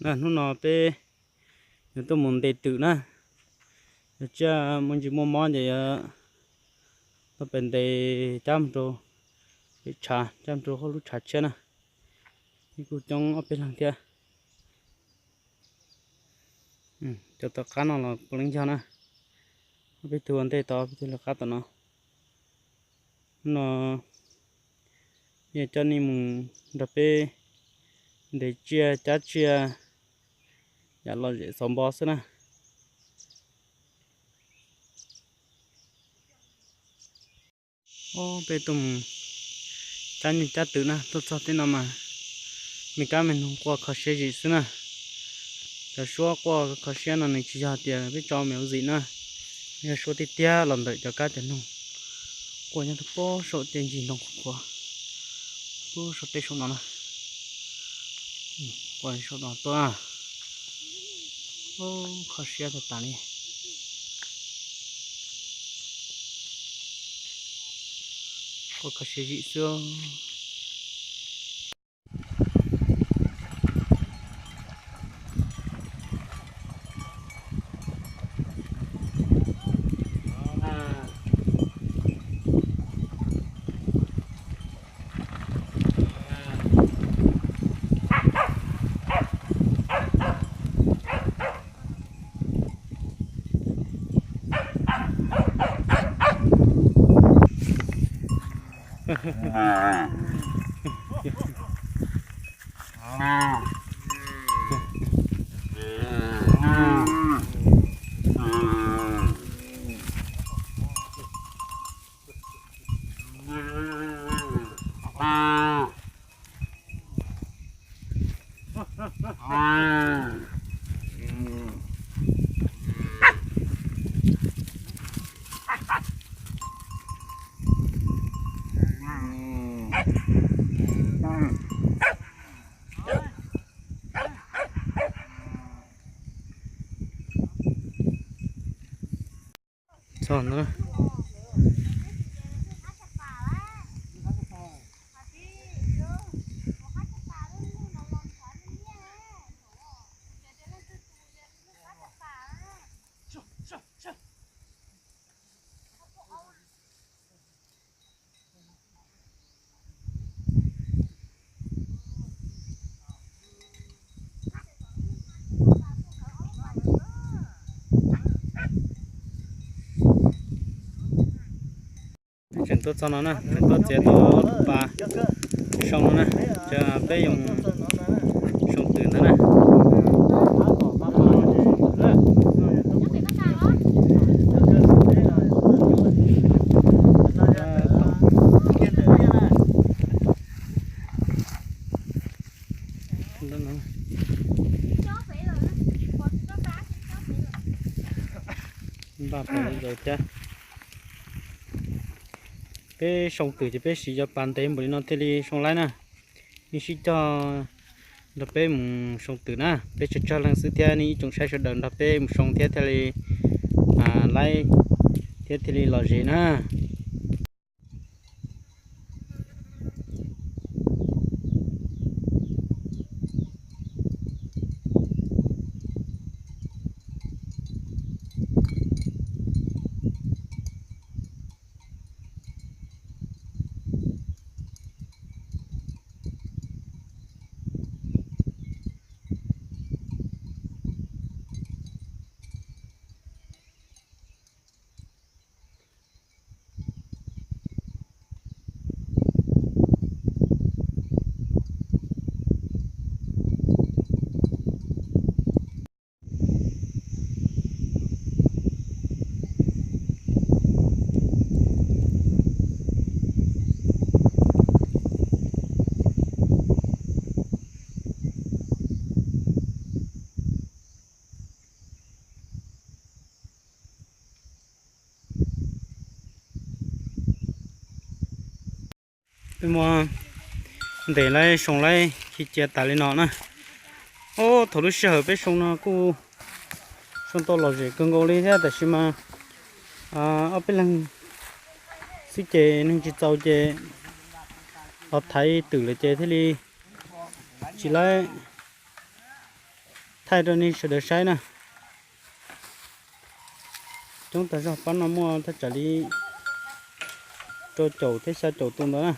Na, hnub no peb yuav tuaj mus ntes twm na. Yog tsiaj muaj ntsis muaj mob ces yuav tuaj pem ntes cab mus rau pem tshav, cab mus rau hauv lub tshav tshiab na. Ib kuj coob ob peb leeg thiab. Cov tom qab no los puav leej yog na. Ob peb tug ua ntej tod, ob peb tug lawv qab tom no. Hnub no yog coj nej mus nrog peb ntes tsiaj cab tsiaj yam lom zem xauv npo xwb na. Ob peb tuaj mus cab nyuj cab twm na, tuaj txog tej no mas me kab me noog quaj kho siab zim xwb na. Cov suab quaj kho siab no nws tsis yog tias peb tso me ua zim na, yog suab tiag tiag los ntawm cov kab cov noog quaj nyob rau pem saum tej ntsis ntoo qhuav qhuav, pem saum tej saum no na. Quaj saum no tuaj, kho siab tag tas li. Quaj kho siab zim xwb. Txog ntawd. Tseem tuaj txog no na, tseem tuaj txiav tau ob tug pas soo no na, ces peb yuav soo twm ntawd na. Npaj pas zaws thiab. Peb soo twm ces peb siv cov pas ntev npaum li no thiaj li soo laib na. Nej sib cog nrog peb mus soo twm na, peb tsawg tsawg leej xwb thiab nej ib tsoom saib sawv daws nrog peb mus soo thiab thiaj li laib thiab thiaj li lom zem na. Peb muab ntes laib soo laib khi cia tas li no na. Ob, thaum lub sij hawm peb soo no kuj soo tau lom zem kawg nkaus li thiab, tab sis mas ob peb leeg xwb ces neeg tsis txaus ces los thaiv twm lawm ces thiaj li tsis laib Thaij rau nej sawv daws saib na. Coob tag zog, pab no muaj thaj tsam li rau caum thiab xya caum tus ntawd na.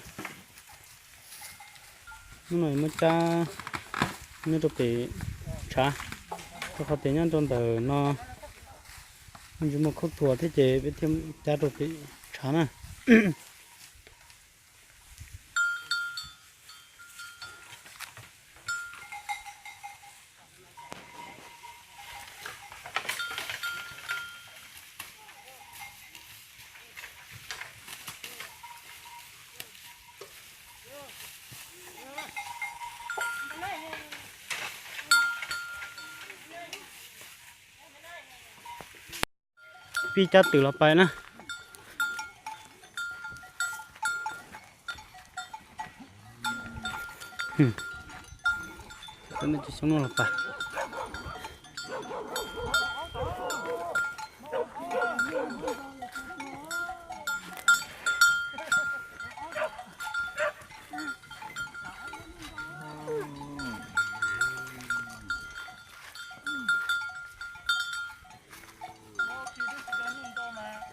Hnub no muab cab nyob rau pem tshav, rau qhov tias nyob rau ntawm no tsis muaj khaub thuas thiab ces peb thiaj cab rau pem tshav na. Pib cab twm los pais na. Xyoob no los pais.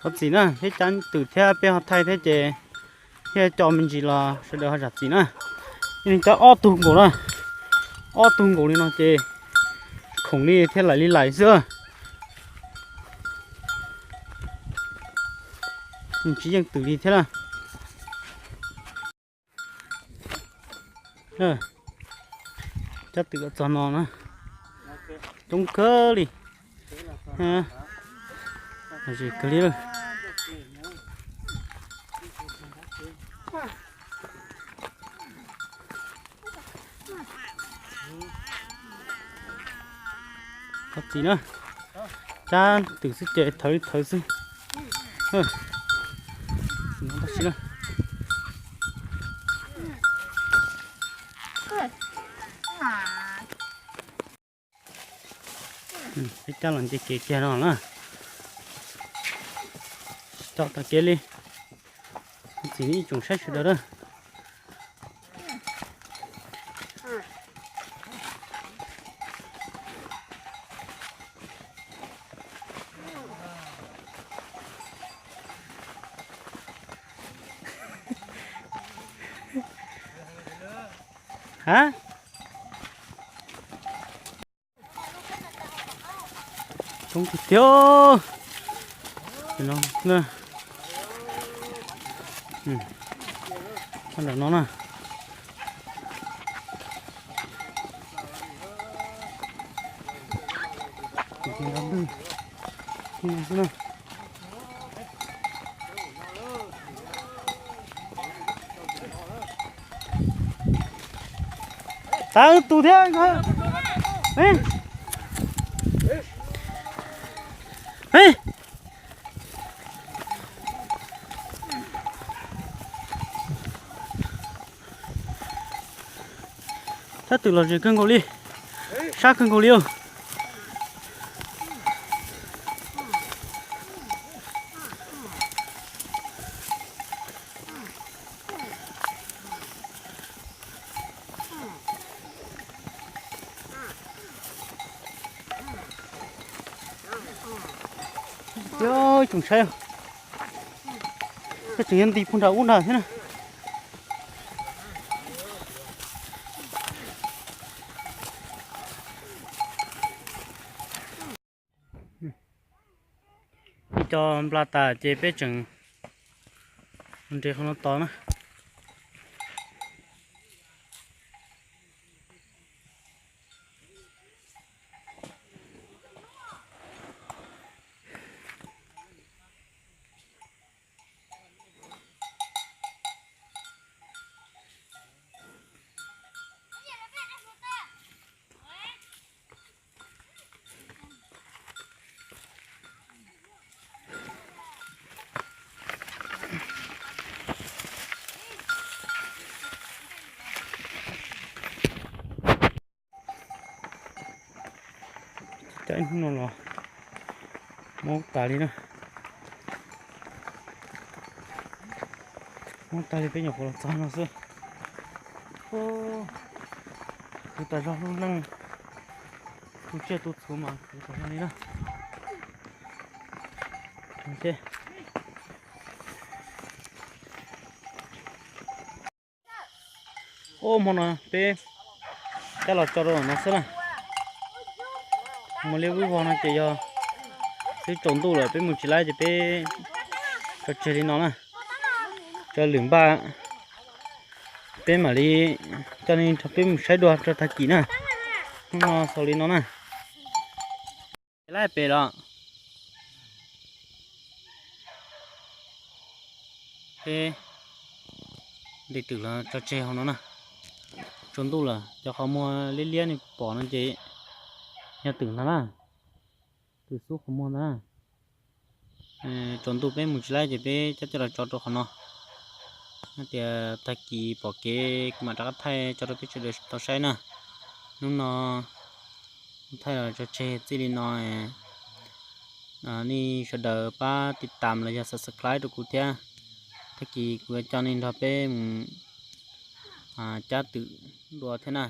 Thov txim na, thiab cab twm thiab peb ho thaij thiab ces thiaj co me ntsis los sawv daws ho zam txim na. Yog li cab ob tug nkaus na, ob tug nkaus li no ces khoom li thiaj laim li laim xwb. Tsis yeej twm li thiab na. Cab twm los txog no na, coob kawg li. Zis kawg li lawm. Thov txim na, cab twm xwb ces thawv li thawv xwb. Tab sis na, peb cab los nce kev kiag no na. Tsis tau tag kev li. Txim ib tsoom saib sawv daws na. Ha? Coob tiag tiag. Ntawm no na. Tau tus thiab. Thab twm los zem kawg nkaus li, sab kawg nkaus li os. Tsoom saib, koj tseem yuav nti puag nram ub nrad thiab na. Ib co nplas tas ces peb tseem nres qhov no tos na. Cab ib hnub no los mob tas li na. Mob tas li peb nyuam qhuav los txog no xwb. Kuv tas zog lub neej. Tsiaj tu txhuv mas kuv tau li na. Ua hmo no peb cab los tso rau no xwb na. Mus liab vog no ces yog twb tsaus ntuj lawm, peb mus tsis laib ces peb tso tseg li no na. Tso lwm npaj, peb mam li coj nej nrog peb mus saib dua rau tag kis na. Hnub no xaus li no na. Laib pem los. Peb nti twm los tso tseg hauv no na. Tsaus ntuj lawm, cov qhov muag liab liab nej pom no ces yog twm ntag na. Twm xub qhov muag ntag na. Tsaus ntuj peb mus tsis laib ces peb cab coj los tso rau qhov no. Hais tias tag kis pom kev kuv mam rov qab thaij tso rau peb sawv daws tau saib na. Hnub no thaij los tso tseg txij li no. Nej sawv daws pab tiv tam los yog subscribe rau kuv thiab. Tag kis kuv yuav coj nej nrog peb mus cab twm dua thiab na.